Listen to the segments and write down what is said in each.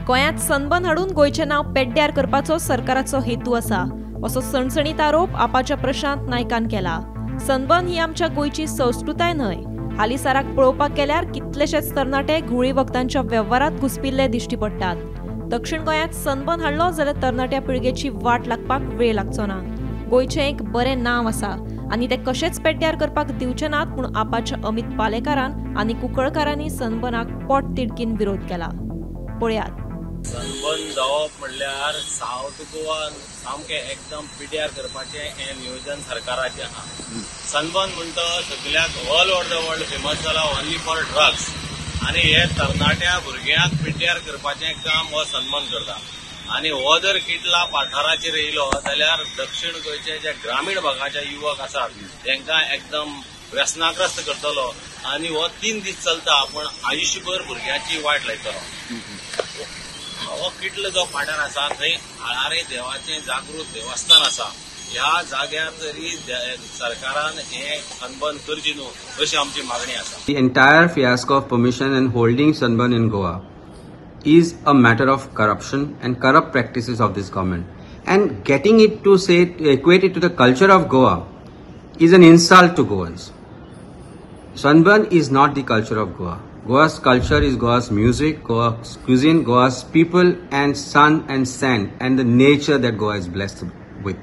गोंयांत सनबर्न हाडून गोंयचें नांव पेड्ड्यार करपाचो सरकाराचो हेतू आसा असो सणसणीत आरोप आपाच्या प्रशांत नायकान केला. सनबर्न ही आमच्या गोंयची संस्कृताय न्हय. हालींसराक पळोवपाक गेल्यार कितलेशेच तरणाटे घुंवळी वखदांच्या वेव्हारांत घुसपिल्ले दिश्टी पडटात. दक्षिण गोंयांत सनबर्न हाडलो जाल्यार तरणाट्या पिळगेची वाट लागपाक वेळ लागचो ना. गोंयचें एक बरें नांव आसा आनी तें कशेंच पेड्ड्यार करपाक दिवचे नात म्हूण आपाच्या अमित पालेकारान आनी कुंकळकारांनी सनबर्नाक पोटतिडकीन विरोध केला. पळयात. सनबर्न जावप म्हणल्यार सावथ गोवा सामकें एकदम पिड्यार करपाचें हें नियोजन सरकाराचें आहा. सनबर्न म्हणटा सगल्याक all over the world famous जाला ओनली फॉर ड्रग्स आनी हे तरणाट्या भुरग्यांक पिड्ड्यार करपाचें काम हो सनबर्न करता. आनी हो जर किटला पाठाराचेर येयलो जाल्यार दक्षिण गोंयचे जे ग्रामीण भागाचे युवक आसात तांकां एकदम व्यसनाग्रस्त करतलो आनी हो 3 दीस चलता पूण आयुश्यभर भुरग्यांची वाट लायतलो. हो किटलो जो पाठार आसा थंय आळारे देवाचें जागृत देवस्थान आसा. ह्या जाग्यार तरी सरकारान हें सनबर्न करची न्हू अशी आमची मागणी आसा. The entire fiasco of permission and holding sunburn in Goa is a matter of corruption and corrupt practices of this government, and getting it to say equate it to the culture of Goa is an insult to Goans. Sunburn is not the culture of Goa. Goa's culture is Goa's music, Goa's cuisine, Goa's people and sun and sand and the nature that Goa is blessed with.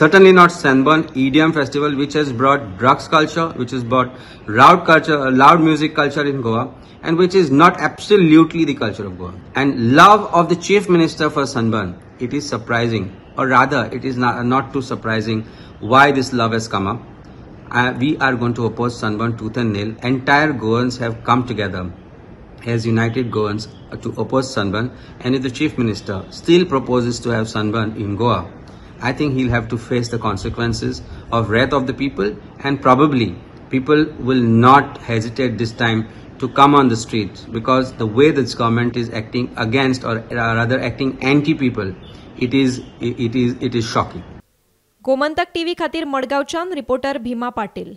Certainly not Sunburn EDM festival, which has brought drugs culture, which has brought loud culture, loud music culture in Goa, and which is not absolutely the culture of Goa. And love of the Chief Minister for Sunburn, it is surprising, or rather it is not too surprising why this love has come up. We are going to oppose Sunburn tooth and nail. Entire Goans have come together as united Goans to oppose Sunburn, and if the Chief Minister still proposes to have Sunburn in Goa, I think he'll have to face the consequences of wrath of the people, and probably people will not hesitate this time to come on the streets, because the way this government is acting against, or rather acting anti-people, it is shocking. Gomantak TV खातीर मडगांवच्यान reporter भीमा पाटील.